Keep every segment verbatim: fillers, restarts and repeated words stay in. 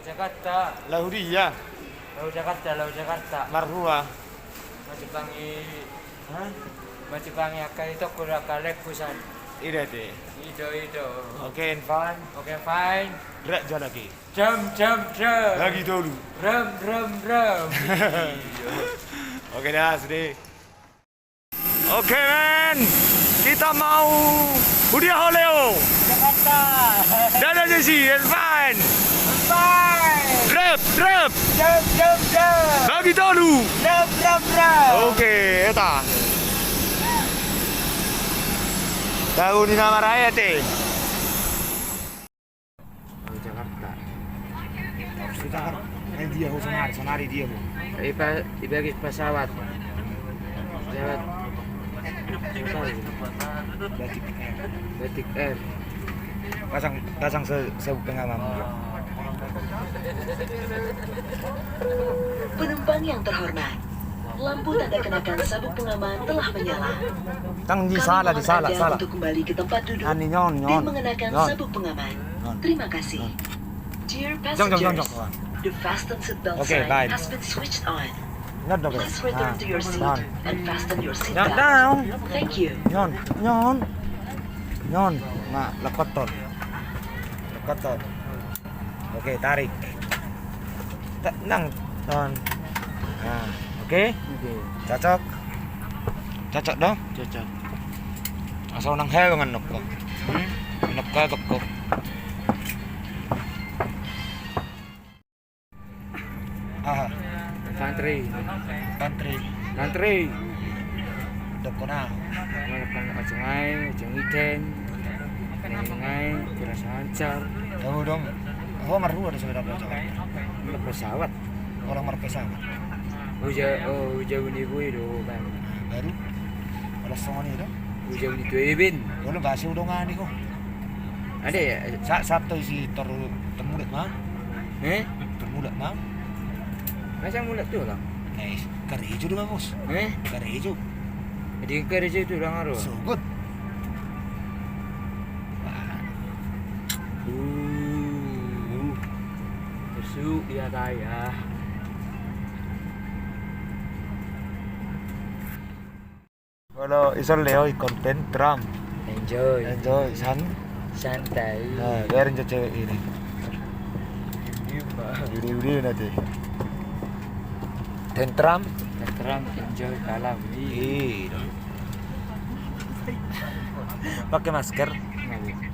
Jakarta. Laho dia? Laho Jakarta, laho Jakarta. Marhua? Mancumbangi, hah? Mancumbangi angka itongku dohot angka laengku san. I do ate. I do, i do. Oke, fine. Oke, fine. Rap jo lagi. Jam, jam, jam. Bagi tolu. Ram, ram, ram. Oke dah, sudah. Oke, men. Kita mau. Udah, Leo. Jakarta. Dadah, Jesi, and fine. Fine. Rap, rap. Jam, jam, jam. Bagi tolu. Ram, ram, ram. Oke, eta. Tahu ni nama raya, teh. Oh, Jakarta. Jakarta. Eh, dia ho, sonari, sonari dia ho. Iba-, ibagis pesawat. Pesawat. Batik Air. Batik Air. Pasang, pasang se-, sabuk pengaman. Penumpang yang terhormat, lampu tanda kenakan sabuk pengaman telah menyala. Tang di Kami salah, di mohon salah, Anda salah. Untuk kembali ke tempat duduk Ani, nyon, dan nyon. Mengenakan Nyon. Sabuk pengaman. Nyon. Terima kasih. Nyon. Dear Jong, jong, jong, passengers, jong. The fasten seatbelt Oke, sign baik. Has been switched on. Nyon, nyon. Please return Ah. To your seat Nyon. And fasten your seat Nyon, belt. Nyon. Thank you. Nyon, nyon. Nyon. Nah, lekoton. Lekoton. Oke, tarik. Ta-, nang, ton. Nah, oke? Oke. Cocok? Cocok do? Cocok. Asa unang hewe ngan nokko. Hmm? Nokko tokko. Aha. Pantri. Pantri. Pantri. Dokona. Mana kan acungai, acung iten. Nengai, terasa lancar. Tahu dong. Oh, marhua ada sepeda pesawat. Enggak pesawat. Orang marpesawat. Uja, oh, uja uni bui do, Bang. Baru? Olas songon i do? Uja uni tu Eben. Olo, basi udongani ho. Ada ya? Sa-, sato isi tor-, termulat ma. Eh? Termulat ma. Masa mulat tu, Bang? Eh, karejo do, Bos. Eh? Karejo. Jadi karejo tu, Bang, aro. Sogot. Wah. Uh. Masuk dia kaya. Olo, ison Leo i konten tram. Enjoy. Enjoy, san-, santai. Nah, biarin jo cewek ini. Diem, Pak. Diem, diem nanti. Tentram. Tentram, enjoy, kalam. Iya. Pakai masker. Nggak bisa.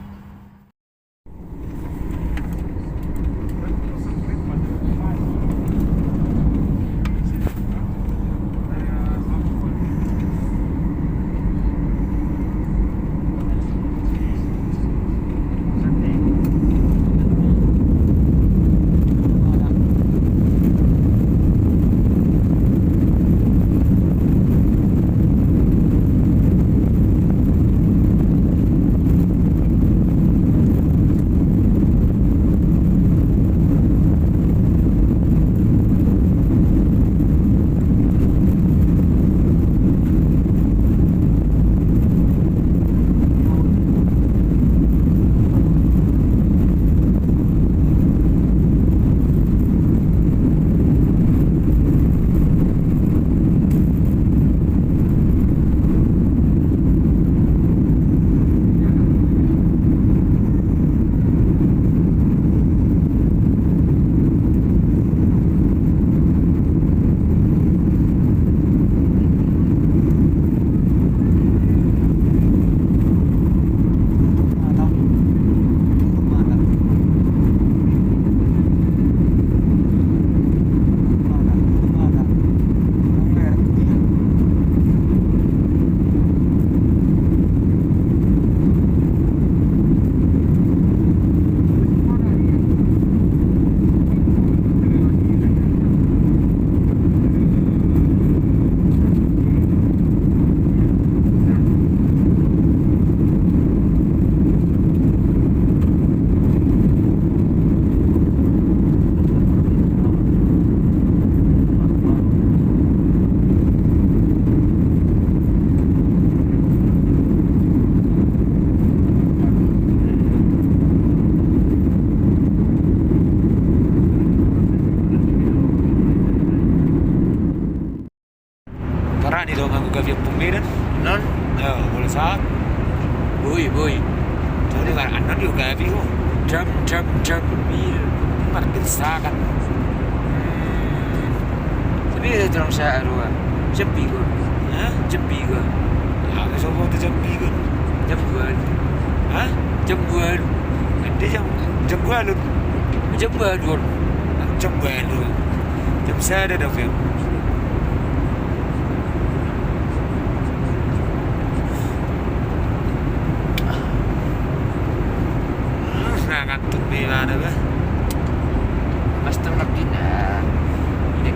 Pil, marpil sakat. Tapi ada terang saya arwah. Jam piga. Hah? Jam piga. Ya, ada sopo tu jam piga. Jam dua. Hah? Jam dua. Nanti jam, jam dua lu. Jam dua, dua. Jam dua lu. Jam sada dah, Fem. Nah, ngantuk be mana, bah? Mas tu nak kena. Ini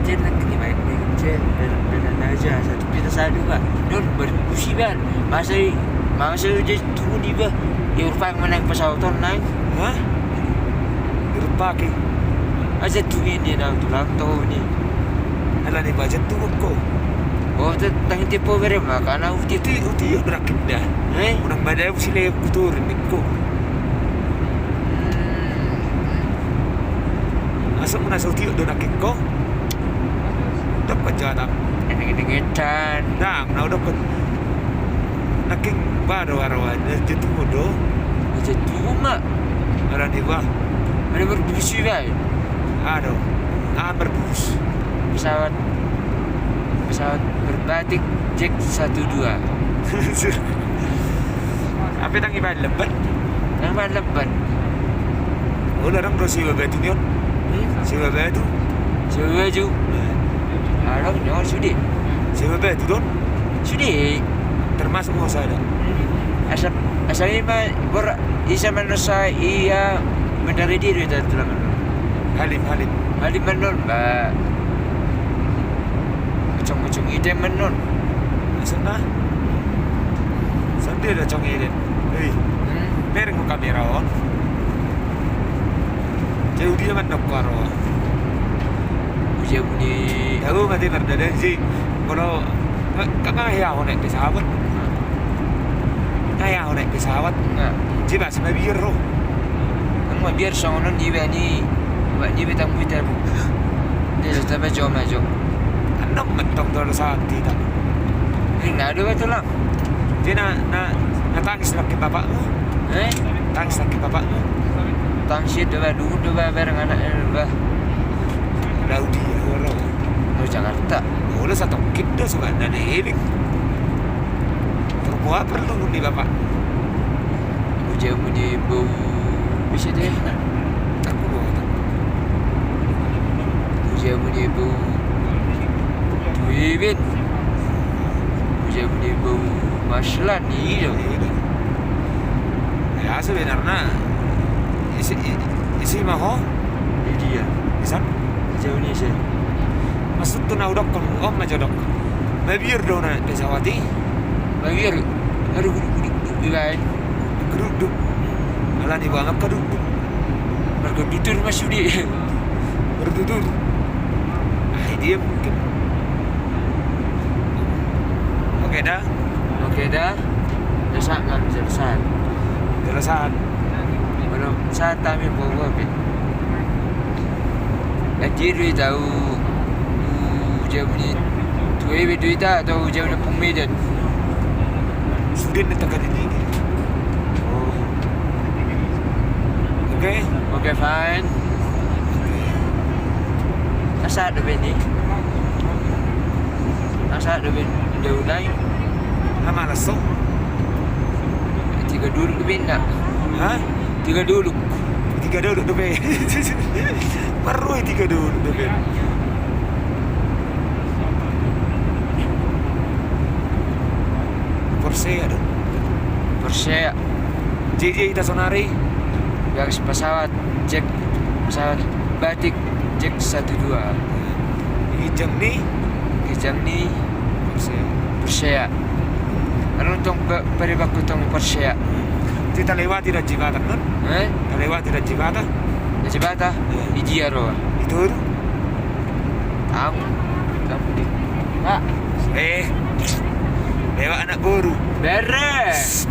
kecil nak kena baik kecil. Dan, dan, dan aja satu pita satu, bah. Don berkusi, bah. Masa, masa jadi tunggu di, bah. Ya, rupa yang menang pesawat online. Hah? Rupa ke. Aja tunggu ini, nah, tulang tahu ni. Ala ni bajet tu ko. Oh, te-, tang tipu bere maka na uti. Uti, uti, yo, berakhir dah. Eh? Unang badai usi le kutur ni ko. Hmm. Asa muna sa uti do nakik ko. Dapat jatah. Ini dengetan. Dang, na udah ko. Nakik baru arwah, jatuh do. Jatuh ma. Ada di bawah. Ada berkusi, bah. Aduh, ah, berbus. Pesawat, pesawat berbatik Jack satu dua. Apa tang iban lebat? Tang iban lebat. Oh, larang do sewa batu ni on. Hmm? Sewa batu. Sewa batu. Nah. Larang ni on sude. Sewa batu don. Sude. Termasuk mau sada. Asa, asa ima bor Isa manusa ia mendarat diri dari tulang. Halim, Halim. Halim manon, ba. Cong-cong ide manon. Maksudna? Sambil ada cong ide. Hei. Hmm? Mereng kamera on. Jauh dia mandok karo. Usia buni. Tahu mati merdada sih. Kalau ka, ka, ka, ya, honek pesawat. Nga ya, honek pesawat. Nga. Jibas ma biar ro. Nga biar songon on iba ni, iba ni betang buita. Dia sudah bajo majo. Anam mentong dua sati tak. Ini ada betul lah. Dia na, na, na tangis lagi bapakmu. Eh? Tangis lagi bapakmu. Tangis itu bah, dulu bah, bareng anak, eh, bah. Laudia, ora. Oh, Jakarta. Ora satu kit dah, suka ada di ini. Perbuat perlu ni bapak. Ujian muni bau bisa deh. Aku bawa tak. Ujian muni bau duibin. Ujian muni bau maslan, iya. Iya. Ya, sebenarnya isi, isi mah ho. Iya. Bisa? Jauh ni sih. Maksud tu na udokkon, om aja dok. Mabiar do na pesawat i. Mabiar. Aduh, guduk, guduk, guduk, guduk. Geruduk. Ala ni bangap kadukduk. Marga dudur mas sude. Marga dudur. Ah, dia mungkin. Oke dah. Oke dah. Jelasan kan, jelasan. Jelasan. Belum, saat kami bawa, bawa, Pit. Jadi, dia tahu, uh, jauh ni. Tu ebe duita atau jauh ni pemidan. Sudah ni tekan ini. Oh. Oke. Oke, fine. Asa ada bini. Asa ada bini. Udah unai. Nama langsung. Tiga dulu bini. Hah? Tiga dulu. Tiga dulu dope. Perlu tiga dulu dope. Porsche ada. Porsche. Jadi kita sonari. Garis pesawat Jack, pesawat batik Jack satu dua. Ini jam ni. Ini jam ni. Porsche. Porsche. Anu tong pe-, pari baku tong Porsche. Kita lewati dan jembatan kan? Eh? Kita lewati dan jembatan. Dan jembatan? Iya. Iji aro. Itu tu. Tamu. Tamu di. Pak. Eh. Lewat anak boru. Beres.